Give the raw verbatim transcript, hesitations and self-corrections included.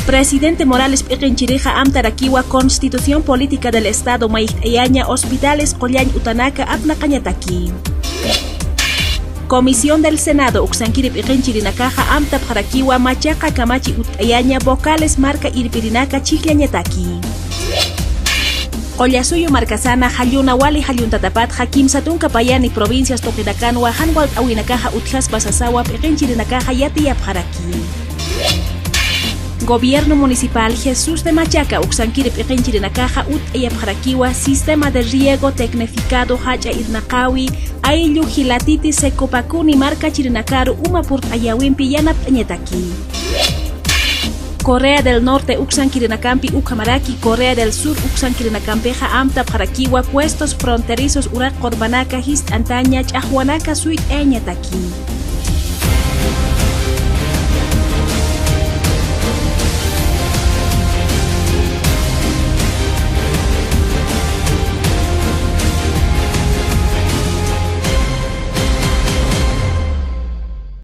Presidente Morales p'iqinchirixa amtarakiwa Constitución Política del Estado mayjt'ayaña hospitales qullañ utanaka apnaqañataki. Comisión del Senado uksankiri p'iqinchirinakaxa amtapxarakiwa machaqa kamachi utt'ayaña vocales marka irpirinaka chhijllañataki. Qullasuyu markasana jalluna wali jalluntatapatxa kimsa tunka payani provincias tuqinakanwa jan walt'awinakaxa utjaspa sasawa p'iqinchirinakaxa yatiyapxaraki. Gobierno Municipal Jesús de Machaca uksankiri p'iqinchirinakaxa utt'ayapxarakiwa sistema de riego tecnificado jach'a irnaqawi ayllu jilatiti secopakuni markachirinakaru uma purt'ayäwimpi yanapt'añataki. Corea del Norte uksankirinakampi ukhamaraki Corea del Sur uksankirinakampixa amtapxarakiwa puestos fronterizos uraq qurpanaka jist'antaña ch'axwanaka suyt'ayañataki.